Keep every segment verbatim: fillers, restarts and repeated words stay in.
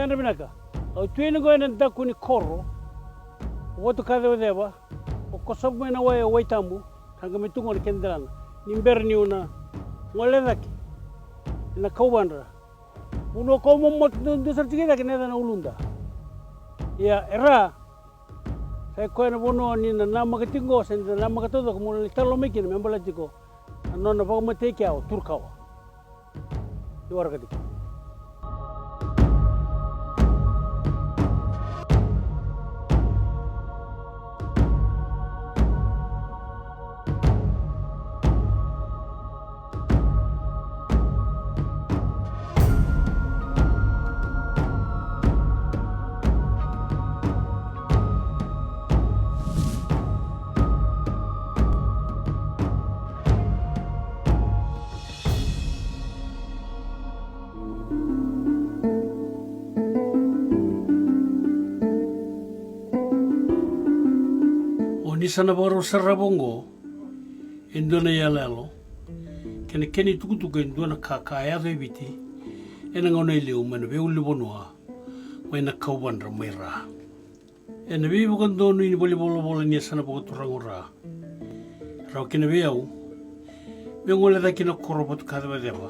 Yadra vinaka. Au tu yani qo ena daku ni koro o Vatukacevaceva, o kosovu mai na wai o Waitabu, sa qai mai tu qo na kena delana. Ni bera niu na gole cake ena Kauvadra, vanua kau momoto duadua sara tiko i cake na yacana Uluda. Ia e Ra, sa i koya na vanua ni na namaka tiko qo, se ni na namaka taucoko mo na lai talanoa mai kina me baleta tiko na nona vakamatei kea o Turukawa. Ni waraka tiko. O ni sa na vakarau sarava oqo e dua na iyaloyalo kei na kena itukutuku e dua na ka ka a yaco e Viti ena gauna e liu mai na veiulunivanua mai na Kauvadra mai Ra. Ena veivakadonui ni valenivolavola ni yasana vakaturaga o Ra, rawa kina vei au meu gole cake ki na koro Vatukacevaceva,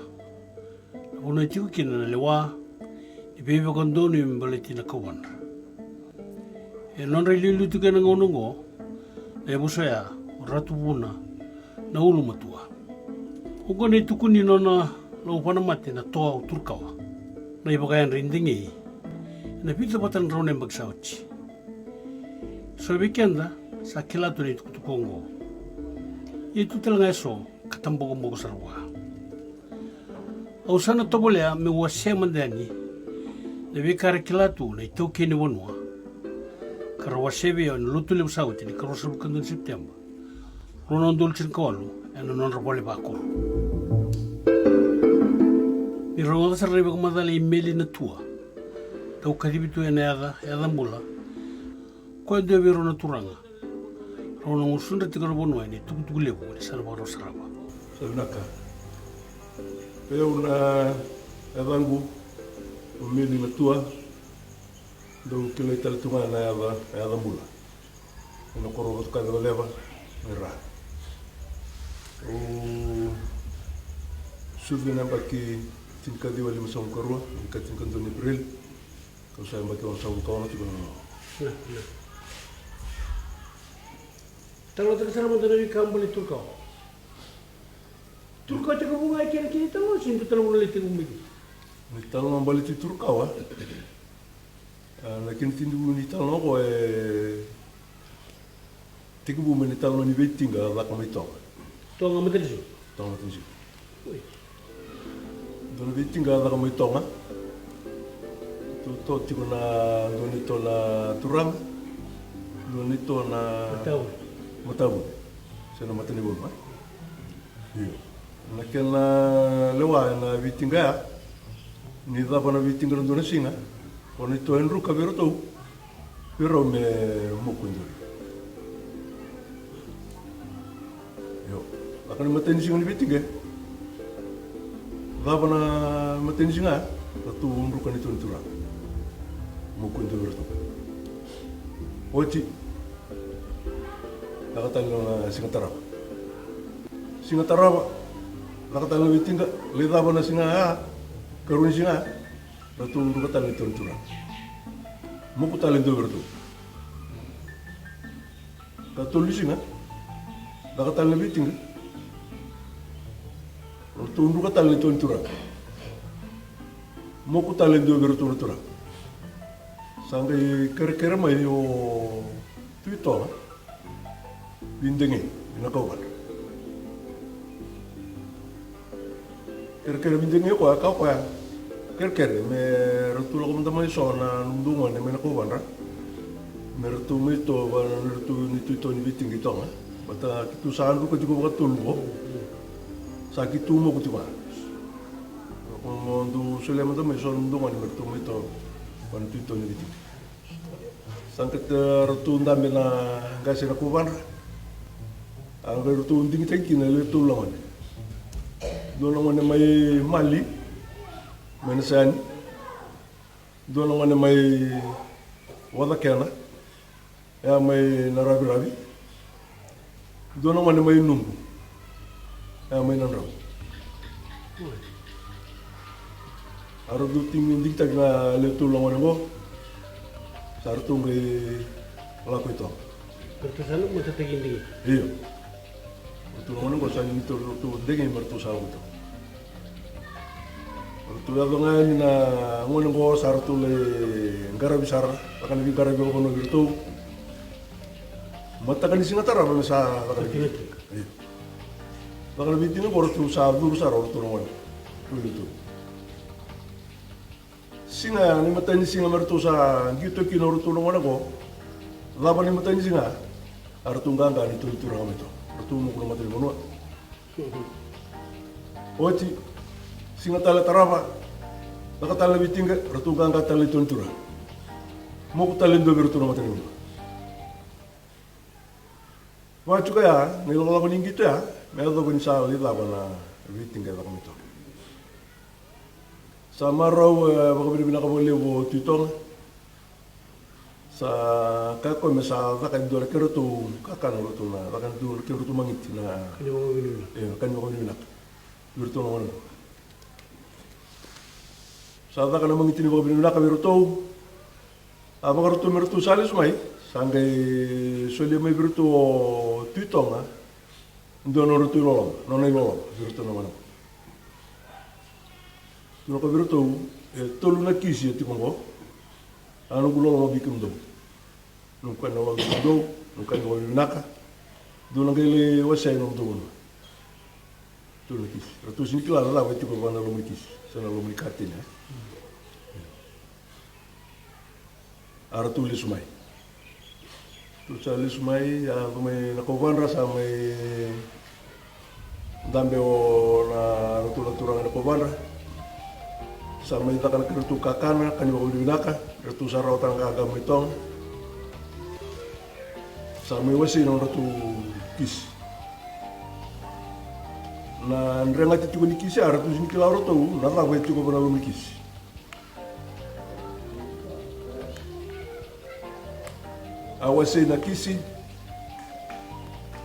na vanua e tiko kina na lewa ni veivakadonui me baleti na Kauvadra. E nodra iliuliu tiko ena gauna oqo na yavusa oya o Ratu Vuna na Ulumatua. Oqo na itukuni ni nona lauvana mate na toa o Turukawa, na ivakayadra i Degei, ena vica vata na drau na yabaki sa oti. So vei keda sa kila tu na itukutuku oqo. Ia tu tale ga eso ka tabokomoko sara vua. Au sa na tovolea meu wasea mada yani na veika era kila tu na itaukei ni vanua ka ra wasea vei au ena Lotulevu sa oti ni ka ruasagavulu ka dua ni Sepiteba, rua na udolu tinikawalu, ena nodra vale vakoro. Ni rogoca sara na ivakamacala i Meli na Tua, dau kacivi tu ena yaca, yaca bula, koya e dua vei rau na turaga rau na gusudra tiko na vanua ena itukutuku levu ni sa na vakarau sarava. Sa vinaka. Vei au na yacaqu o Meli na Tua, dau kilai tale tu ga na yaca, na yaca bula. Ena koro Vatukacevaceva mai Ra. Au sucu ena yabaki tinikaciwa limasagavulu ka rua, ena ika tinikadua ni Epereli. Kau sa yabaki onosagavulu ka ono tiko na gauna. Na, na. Talanoataka sara mada na veika baleti Turukawa. Turukawa tekivu ga e kena kina italanoa se dua tale na vanua lai tekivu mai kina? Na italanoa baleti Turukawa, a, na kena tekivu ni italanoa oqo e tekivu mai na italanoa ni veitiqa caka mai Toga. Toga Matanisiga. Toga Matanisiga. Oi. Dua na veitiqa caka mai Toga. Tu to tiko na dua ni to na turaga, dua ni to na matavuvale, se na matanivanua. Io. Na kena lewa ena veitiqa ya, ni cava na veitiqa ena dua na siga, ko na ito e druka vei iratou, vei rau me moku e dua. Io. Lako ni matai ni siga ni veitiqa. Cava na matai ni siga, ratou druka na ito ni turaga. Moku e dua vei iratou. Oti. Lako tale na siga tarava. Siga tarava, lako tale na veitiqa, lai cava na siga ya, karua ni siga, ratou druka tale na ito ni turaga. Moku tale e dua vei iratou. Katolu ni siga, lako tale na veitiqa, ratou druka tale na ito ni turaga. Moku tale e dua vei iratou na turaga. Sa qai kerekere mai o Tui Toga vei Degei, vei Nakauvadra. Kerekere vei Degei o koya, kaya o koya, kerekere me ratou lako mada mai so na nomudou gone mai Nakauvadra, me ratou mai ito vua na nodratou neitou ito ni veitiqa i Toga. Baleta keitou sa druka tiko vakatolu qo. Sa keitou moku tiko ga. Mo dou solia mada mai so na nomudou gone me ratou mai ito vua na neitou ito ni veitiqa. Sa qai ratou dabe na qase Nakauvadra. A qai ratou digitaki kina e lewe tolu na gone. Dua na gone mai Mali, mai Nasayani. Dua na gone mai Wacakena, e a mai Naraviravi. Dua na gone mai Nubu, e a mai Nadrau. A ratou tiki digitaki na lewe tolu na gone oqo. Sa ratou qai lako i Toga. Ratou sa na matataki digi. Io. Ratou na gone oqo sa ni ratou degei me ratou sa lako i Toga. Ratou yaco ga yani na gone oqo sa ratou lai qaravi sara, caka na veiqaravi vakavanua vei ratou. Mataka ni siga tarava me sa caka na veitina. Io. Caka na veitina oqo ratou sa curu sara o ratou na gone. Ratou i Toga. Siga ya, na imatai ni siga me ratou sa qito kina o ratou na gone oqo. Cava na imatai ni siga? A ratou qaqa ni toni turaga mai Toga. Ratou moku na matanivanua. Oti, siga tale tarava, caka tale na veitiqa, ratou qaqa tale ni toni turaga. Moku tale dua vei ratou na matanivanua. Vaka tiko ya na ilakolako ni qito ya, me yacova ni sa lai cava na veitiqa e caka mai Toga. Sa marau, e, vakavinavinaka vakalevu o Tui Toga. Sa kaya o koya me sa caka e dua na kedratou kakana o ratou na, caka e dua na kedratou magiti na, e, ka ni vakavinavinaka vei ratou na gone. Sa caka na magiti ni vakavinavinaka vei ratou. A vaka ratou me ratou sa lesu mai, sa qai solia mai vei ratou o Tui Toga e dua na nodratou iloloma, nona iloloma vei ratou na gone. Tukuna o koya vei ratou, e tolu na kisi e tiko oqo. A noqu loloma vei kemudou. Noqu kaya na vakavinavinaka, noqu kaya na vakavinavinaka. Dou na qai lai wasea e nomudou vanua. Tolu na kisi. Ratou sega ni kila na cava e tiko vua na loma ni kisi se na loma ni kateni, e? A ratou lesu mai. Ratou sa lesu mai, a yaco mai na kauvadra, sa mai dabe o na ratou na turaga na kauvadra. Sa mai caka na kedratou kakana ka ni vakavinavinaka. Ratou sa rawata na qaqa mai Toga. Sa mai wasei na nodratou kisi. Na dregati tiko ni kisi, a ratou sega ni kila o ratou na cava e tiko vua na loma ni kisi. A wasei na kisi.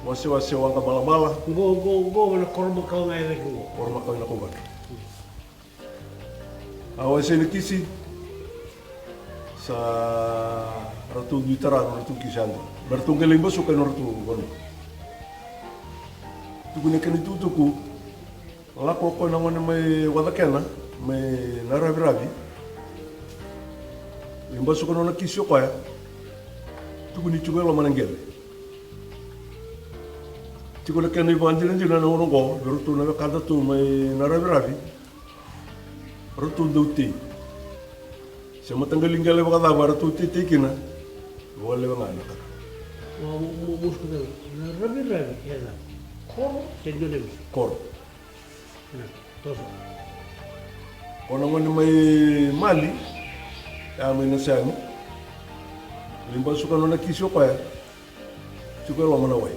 Wasewase waqa malamala. Qo, qo, qo na koro makau ga e cake qo. Koro makau e na kauvadra. A wasei na kisi. Sa ratou dui tara na ratou kisi yadua. Me ratou qai lai basuka e na ratou vanua. Tukuni kena itukutuku. Lako o koya na gone mai Wacakena, mai Naraviravi. Lai basuka nona kisi o koya. Tukuni tiko e loma na qele. Tiko na kena ivakadinadina na gauna oqo vei ratou na wekadatou mai Naraviravi. Ratou dau tei. Se mataqali qele vakacava ratou teitei kina, vakalewe ga na kaka. Mo, mo, mo, mo, na raviravi e na koro se dua na vesu? Koro. Na, toso. O na gone mai Mali, ya mai Naseyani. Lai basuka nona kisi o koya. Tiko e loma na wai.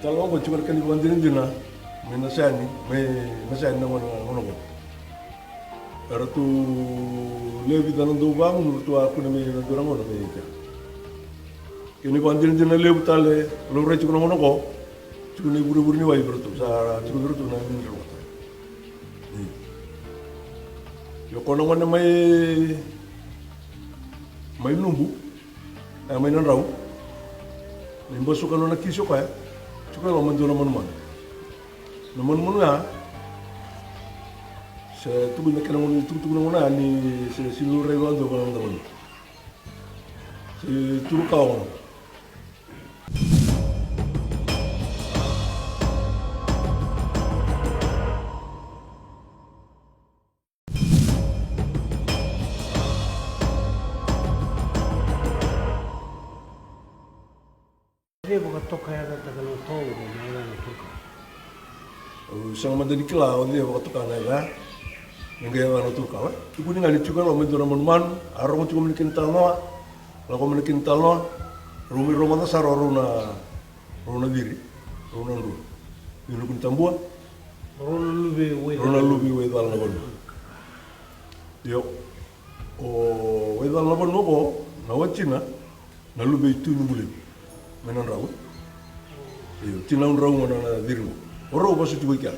Tale oqo tiko na kena ivakadinadina mai Naseyani, mai Naseyani na gauna, na gauna oqo. Eratou lewe vica na dau vagunu ratou a kune mai na dua na gauna mai kea. Kena ivakadinadina levu tale, laurai tiko na gauna oqo, tiko na ivurevure ni wai vei ratou, sa tiko vei ratou na mineral water. Io, ko na gone mai, mai Nubu. E, mai Nadrau. Ni basuka nona kisi o koya. Tiko e loma e dua na manumanu. Na manumanu ya. Se tukuni na kena gauna, tukutuku na gauna ya ni se, se laurai vakadua vua na noda vanua. Se turu kawa. Cei vakatoka yacataka na toa oqo me yacana Turukawa? Au sega mada ni kila o cei vakatoka na yaca ya me qai yacana Turukawa. Tukuni ga ni tiko e loma e dua na manumanu, a rogo tiko mai na kena italanoa, lako mai na kena italanoa, rau mai rogoca sara o rau na, rau na ciri, rau na drua. Vei Nuku ni Tabua. Rau na luve i Waicala. Rau na luve i Waicala na vanua. Io. O waicala na vanua qo, na watina, na luve i Tui Nubulevu. Mai na drau. Io, tinau drau qo na, na ciri qo. O rau vasu tiko i kea.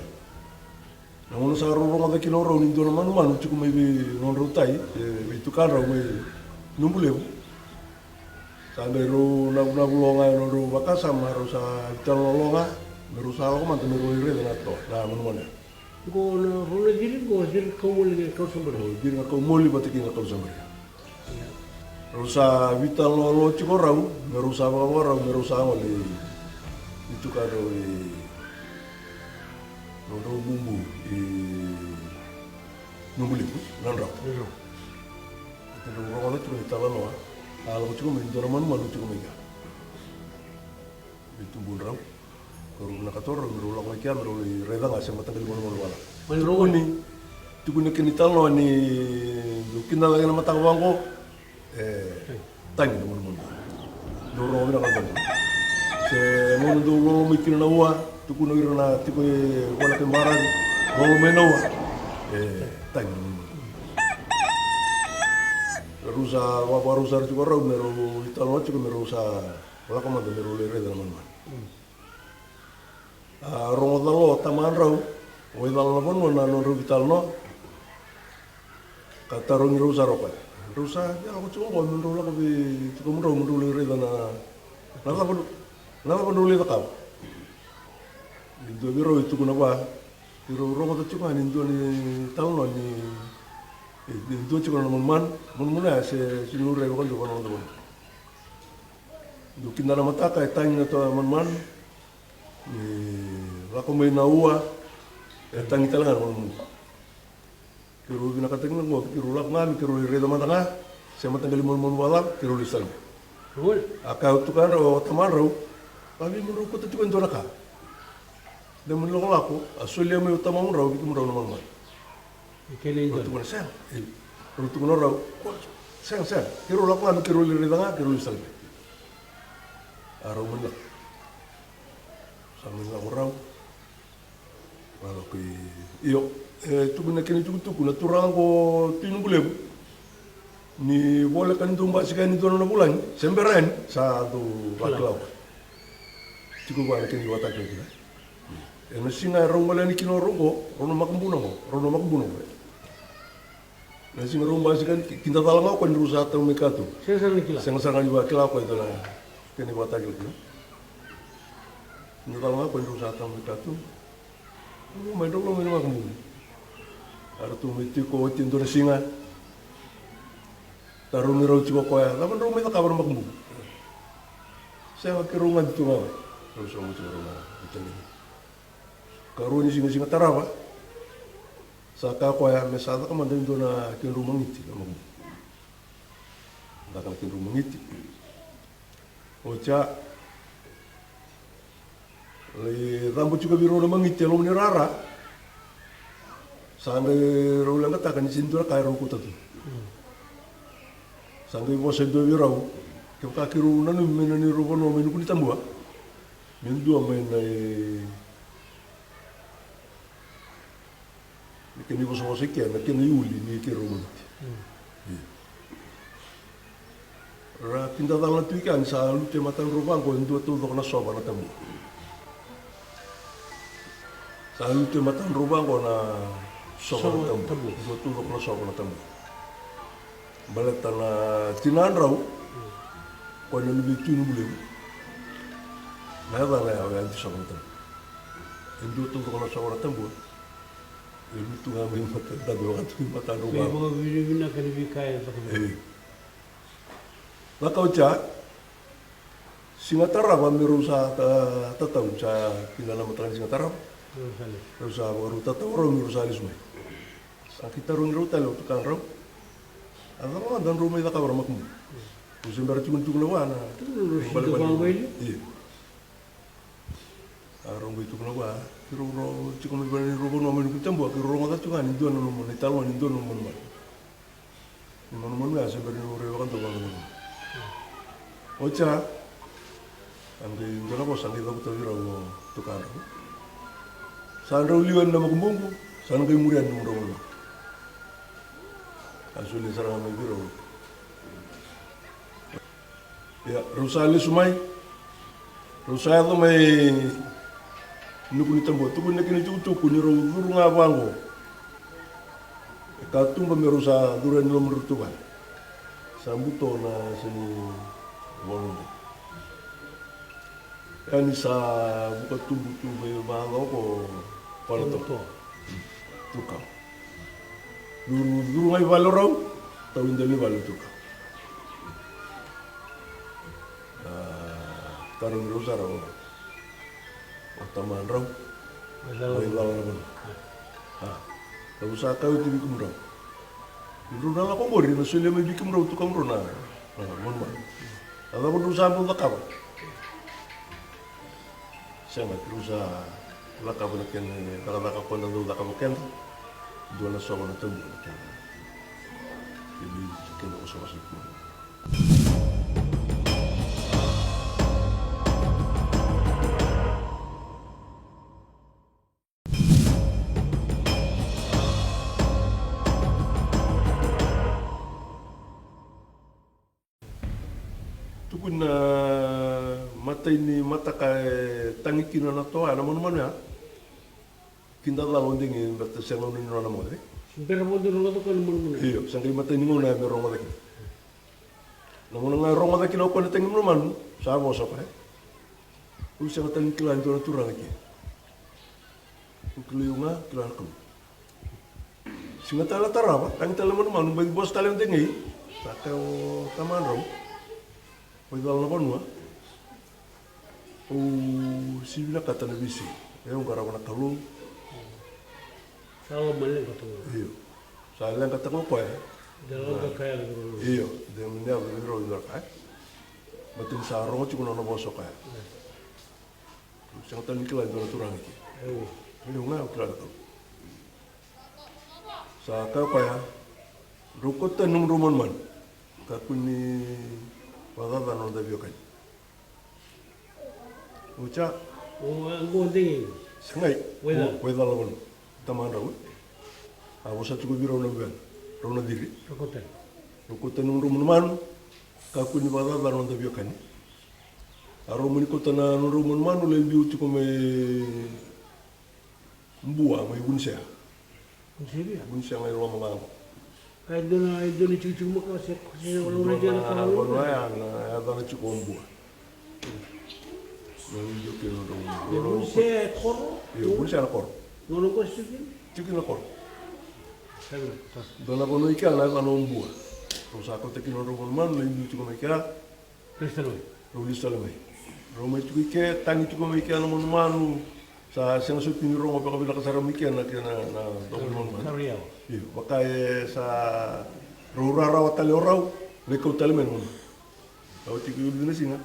Na gauna sa rau rogoca kina o rau ni dua na manumanu tiko mai vei nodrau tai, e, vei tukadrau mai Nubulevu. Sa qai rau navunavu lo ga e nodrau vakasama, rau sa vitalanoa lo ga, me rau sa lako mada me rau lai raica na toa, na manumanu ya. Qo na rua na ciri, qo ciri kaumoli kei kausabaria. O ciri ga kaumoli vata kei ga kausabaria. Ia. Rau sa vitalanoa lo tiko rau, me rau sa vakavakarau, me rau sa gole i tukadrau i nodrau bubu i Nubulevu, na drau. Io. Ita rau rogoca tiko ni talanoa, a lako tiko mai dua na manumanu tiko mai kea. Vei tubudrau. Ko rau vinakata o rau me rau lako mai kea me rau lai raica ga se mataqali manumanu vacava. Mai rau. Tukuni, tukuni kena italanoa ni dau kidacala na mataka vaqo. E tagi na manumanu. Dau rogo vinaka na manumanu. Se gauna dau lolo mai kina na ua, tukuna o ira na tiko e voleka i baravi, lolo mai na ua. E tagi na manumanu. Rau sa vakarau sara tiko rau me rau italanoa tiko me rau sa lako mada me rau lai raica na manumanu. A rogoca lo o tamadrau, o waicala na vanua na nodrau vitalanoa. Ka tarogi rau sara o koya. Rau sa via lako tiko qo me drau lako vei tiko mudrau me drau lai raica na, na cava, na cava drau lai cakava. Ni dua vei rau e tukuna vua, keirau rogoca tiko ga ni dua ni talanoa ni, ni dua tiko na manumanu, manumanu ya se, se ni rai vakadua vua na noda vanua. Dau kida na mataka e tagi na toa manumanu. Ni lako mai na ua e tagi tale ga na manumanu. Keirau vinakata kina qo keirau lako ga me keirau lai raica mada ga se mataqali manumanu vacava, keirau lai sala. Oi. A kaya o tukadrau, o tamadrau, a vei mudrau kauta tiko e dua na ka. De mani lakolako, a solia mai o tamamudrau vei kemudrau na manumanu. Rau tukuna sega. Rau tukuna rau, sega, sega. Keirau lako ga me keirau lai raica ga, keirau lai sala. A rau mani lako. Sa mani lako rau. Io, e tukuni na kena itukutuku na turaga qo Tui Nubulevu. Ni voleka ni dau basika yani dua na vulagi se bera yani, sa dau vakila o koya. Tiko vua na kena ivakatakilakila. Ena siga e rau gole yani kina o rau qo, rau na makubuna qo, rau na makubuna qo. Na siga rau basika yani, kidacala ga o koya ni rau sa tau mai katuba. Sega sara ni vakila o koya e dua na kena ivakatakilakila. Kidacala ga o koya ni rau sa tau mai katuba. Mai drau lako mai na makubuna. A ratou mai tiko oti e dua na siga. Tarogi rau tiko o koya, cava drau mai cakava na makubuna? Sega, keirau gade tu ga. Rau sa mai tiko rau na itagini. Karua ni siga, siga tarava. Sa kaya o koya me sa caka mada e dua na kedrau magiti na makubuna. Caka na kedrau magiti. Oti ya. Lai cabo tiko vei rau na magiti e loma ni rara. Sa qai rau leqataka ni sega ni dua na ka e rau kauta tu. Sa qai vosa e dua vei rau. Kevaka keirau nanumi mai na neirau vanua mai Nukunitabua, me dua mai na i Na kena ivosavosa i kea, na kena iuli ni keirau magiti. Io. Ra kidacala na Tui i kea ni sa lutu e matadrau vaqo e dua taucoko na sova na tabua. Sa lutu e matadrau vaqo na sova na tabua. Dua taucoko na sova na tabua. Baleta na tinadrau, koya na luve i Tui Nubulevu. Na yacana ya o Yadi Sova na tabua. E dua taucoko na sova na tabua. E lutu ga mai mata, dabe vakatu mai matadrau vaqo. Veivakavinavinaka ni veika e caka mai. E. Lako oti ya, siga tarava me rau sa ta, tatau, sa kila na mataka ni siga tarava. Rau sa lesu. Rau sa, rau tatau rau me rau sa lesu mai. Sa qai tarogi rau tale o tukadrau. A cava mada drau mai cakava na makubuna? Rau se bera tiko ni tukuna vua na. Tukuna rau, rau bale bale. Io. A rau qai tukuna vua, keirau rau tiko mai vei neirau vanua mai Nukunitabua, keirau rogoca tiko ga ni dua na nomu, na italanoa ni dua na nomu manumanu. Ni manumanu ya se bera ni rau rai vakadua vua na manumanu. Oti ya, a qai dua na vosa a qai cavuta vei rau o tukadrau. Sa drau liwa yani na makubuqu, sa na qai muri yani nomudrau vanua. A solia sara ga mai vei rau. Ia, rau sa lesu mai. Rau sa yaco mai Nukunitabua. E tukuni na kena itukutuku ni rau curu ga vaqo e katuba me rau sa curu yani lomadratou vale. Sa buto na yasa ni vanua. Ia ni sa vuka tubu tu mai vaqo ko Palato. Tuka. Curu, curu ga i vale o rau, tau i dela ni vale o Tuka. A, tarogi rau sara o, o tamadrau. Mai cala na vanua. A, rau sa kaya oti vei kemudrau. Ni drau na lako qori, na solia mai vei kemudrau, Tuka, kemudrau na, na manumanu. A cava drau sa bau cakava? Sega, keirau sa cakava na kena cakacaka ko da dau cakava keda. Dua na sova na tabu na kena. Kena, kena vosavosa. Tukuni na matai ni mataka e tagi kina na toa, na manumanu ya. Kidacala o Degei, baleta se gauna ni nona moce. Bera vakadua na lotokana na manumanu. Io, sa qai matai ni gauna ya me rogoca kina. Na gauna ga e rogoca kina o koya na tagi ni manumanu, sa vosa o koya. Au sega tale ni kila e dua na turaga ke. Au kilai au ga, kila na Kalou. Siga tale a tarava, tagi tale na manumanu, baci vosa tale o Degei. Sa kaya o tamadrau, mai cala na vanua. Au sega ni vinakata na veisei. E, au qarava na Kalou. Sa lomaleqataka. Io. Sa leqataka o koya. Io, de mani yaco vei rau e dua na ka. Baleta ni sa rogo tiko na nona vosa o koya. Sega tale ni kila e dua na turaga ke. Io, ga au kila na Kalou. Sa kaya o koya, drau kauta tani nomudrau manumanu. Kakua ni vakacacana na noda veiwekani. Oti ya. O, a, qo Degei. Segai. Waicala. Waicala na vanua. Tamadrau. A vosa tiko vei rau na luvena. Rau na Ciri. Rau kauta tani. Rau kauta tani nomudrau manumanu. Kakua ni vakacacana na noda veiwekani. A rau mani kauta na nodrau manumanu, lai biu tiko mai Bua, mai Vunisea. Vunisea via? Vunisea ga i loma ga qo. Ka e dua na, e dua na tikotiko makawa se, se, e dua na vanua ya na yacana tiko o Bua. Na Vunisea e koro? Io, Vunisea na koro. Nona qo se tiko kina? Tiko kina na koro. Dua na vanua i kea na yacana o Bua. Rau sa kauta kina nodrau manumanu, lai biu tiko mai kea. Rau lesu tale mai. Rau lesu tale mai. Rau mai tiko i ke, tagi tiko mai kea na manumanu. Sa sega soti ni rogo vakavinaka sara mai kea na kena, na domo ni manumanu. Io, vaka e sa rau rarawa tale o rau, lai kau tale mai na manumanu. Rau tiko i ulu na siga,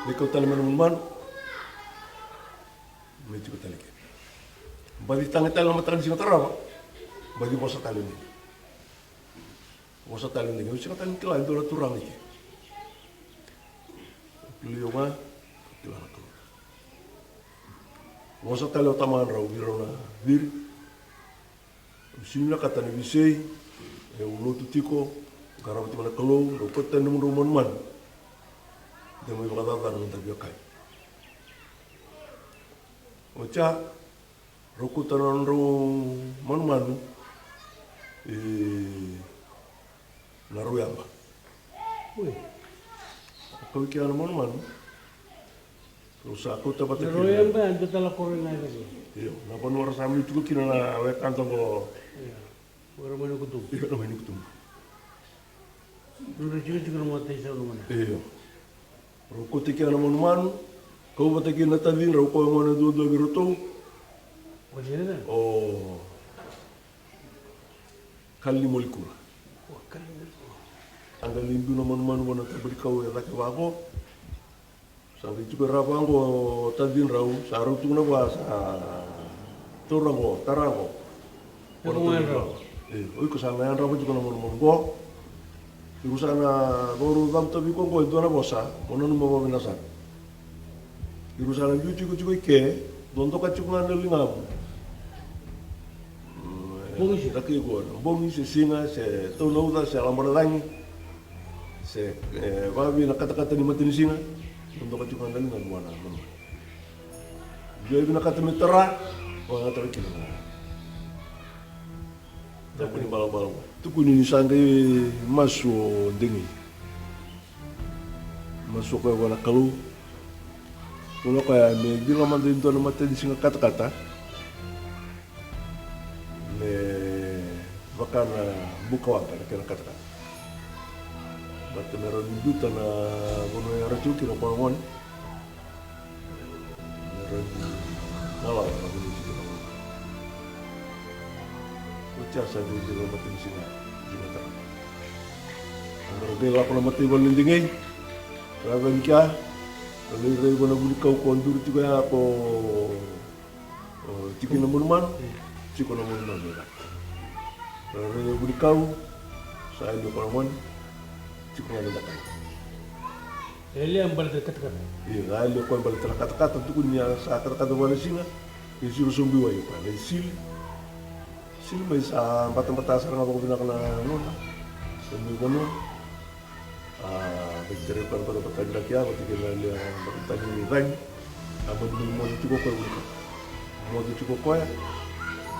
lai kau tale mai na manumanu. Mai tiko tale ke. Baci tagi tale na mataka ni siga tarava. Baci vosa tale mai. Vosa tale o Degei, au sega tale ni kila e dua na turaga i ke. Kilai au ga, kila na Kalou. Vosa tale o tamadrau vei rau na Ciri. Au sega ni vinakata na veisei, e, au lotu tiko, qarava tiko na Kalou, drau kauta tani nomudrau manumanu. De mai vakacacana na noda veiwekani. Oti ya, rau kauta na nodrau manumanu, e, na Rauyaba. Oi. Kau i kea na manumanu. Rau sa kauta vata kina. Na Rauyaba, e dua tale na koro i Nacave. Io, na vanua ra sa mai tiko kina na wekada qo. Io. Ira mai Nikutubu. Ira mai Nikutubu. Nodra tikotiko na matai sau na gone. Io. Rau kauta kina na manumanu, kau vata kina na tacidrau, o koya gone duadua vei iratou. O cei na yacana? O Kalini Molikula. O Kalini Molikula. A qai lai biu na manumanu vua na tabanikau e cake vaqo. Sa qai tiko e ra vaqo o tacidrau, sa rau tukuna vua sa taura qo, tara qo. Iko ga yadrava. E, o iko sa na yadrava tiko na manumanu qo. Iko sa na vakarau cavuta vei iko qo e dua na vosa, mo nanuma vakavinaka sara. Iko sa na biu tiko tiko i ke, dodoka tiko ga na ligamu. Mm, e, Bogi se. Caka iko na bogi se siga se tau na uca se laba na cagi se, e, vavi na katakata ni matanisiga. Dodoka tiko na liga ni vua na manumanu. Dua e vinakata me tara, o na tara kina na. Caka ni balabala. Tukuni ni sa qai masu o Degei. Masu o koya vua na Kalou. Tukuna o koya me cila mada e dua na matanisiga katakata. Me vaka na buka waqa na kena katakata. Baleta me rawa ni biuta na vanua e rawa tiko kina o koya na gone. Me rawa ni malawa na vanua tiko na gone. Oti ya sa dau dina na matanisiga, dina tara. Sa dau dau lako na mataivalu ni Degei. Ra vei kea, ra lai rai vua na vunikau ko duri tiko ya ko O tiki na manumanu, tiko na manumanu ya. Ra rai na vunikau, sa yali o koya na gone, tiko ga na dakai. E yali baleta na katakata. Io, sa yali o koya baleta na katakata, tukuni ni a sa katakata vua na siga, e siro sobu i wai o koya, lai sili. Sili mai sa batabata sara ga vakavinaka na gauna, sa mai vanua. A, vei tere koya na batabata ni daki ya, vata kei na lewe batabata ni cagi. A, mani mai moce tiko koya vunika. Moce tiko koya.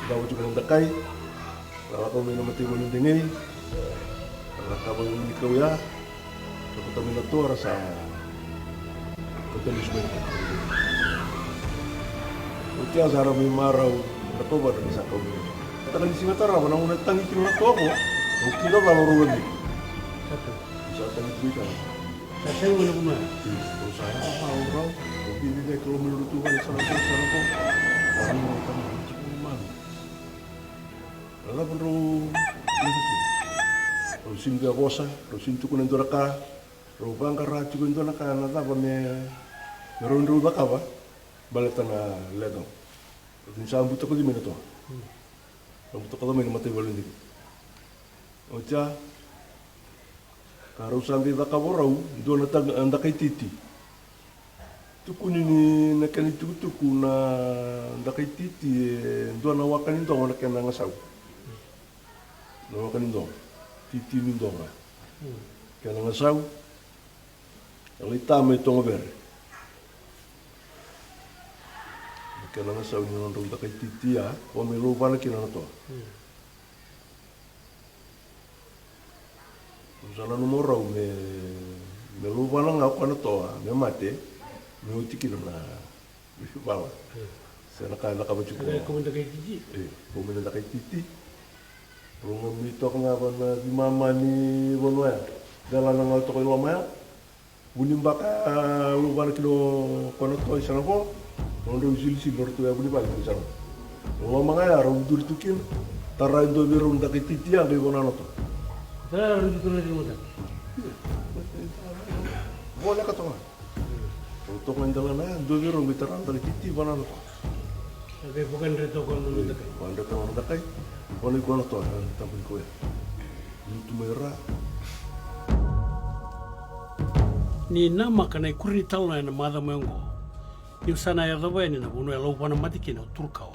Cava tiko na dakai. Ra lako mai na mataivalu ni Degei. Ra cakava na vunikau ya. Ra kauta mai na toa ra sa kauta lesu mai na toa. Oti ya sa ra mai marau na toa vata ni sa kau mai na toa. Taka ni siga tarava na gauna e tagi kina na toa qo. Au kila cava rau vadi. Sa tagi tiko i kea. Sa sega na vanua. Io, sa yaco sa rau. Au kila ni cake loma ni lotu vale sa na ko, sa na ko. Sa na ko, sa na ko. Na cava drau, drau sini via vosa, drau sini tukuna e dua na ka, drau vaqara tiko e dua na ka, na cava me, me rau drau cakava, baleta na leqa. Ni sa butakoci mai na toa. Sa butakoci mai na mataivalu ni Degei. Oti ya, ka rau sa qai cakava o rau, dua na ta-, dakai titi. Tukuni ni na kena itukutuku na dakai titi, e dua na waka ni dogo na kena gasau. Na waka ni dogo. Titi ni dogo. Kena gasau. E lai ta mai Togovere. Na kena gasau ni nodrau dakai titi ya, ko me lauvana kina na toa. Sa nanuma o rau me, me lauvana ga o koya na toa, me mate, me oti kina na vala. Se na ka e cakava tiko. E, kau mai na dakai titi. E, kau mai na dakai titi. Rau ga mai toka ga va na veimama ni vanua ya. Delana ga toka i loma ya. Vunibaka, a, lauvana kina o koya na toa i Sanavo. Nodrau isilisili, nodratou yavunivale kina i Sanavo. Loma ga ya rau duri tu kina. Tara e dua vei rau na dakai titi ya, qai vanua na toa. Tara rau duri tu na mataka. Voleka toka. Rau toka ga i delana ya, dua vei rau qai tara na dakai titi, vanua na toa. Sa qai vakadre toka na dakai. Vakadre toka na dakai. Vanua i koya na toa, na taba ni koya. Lutu mai ra. Ni namaka na ikuri ni talanoa ena macawa mai oqo, niu sa na yacova yani na vanua e lauvana mate kina o Turukawa.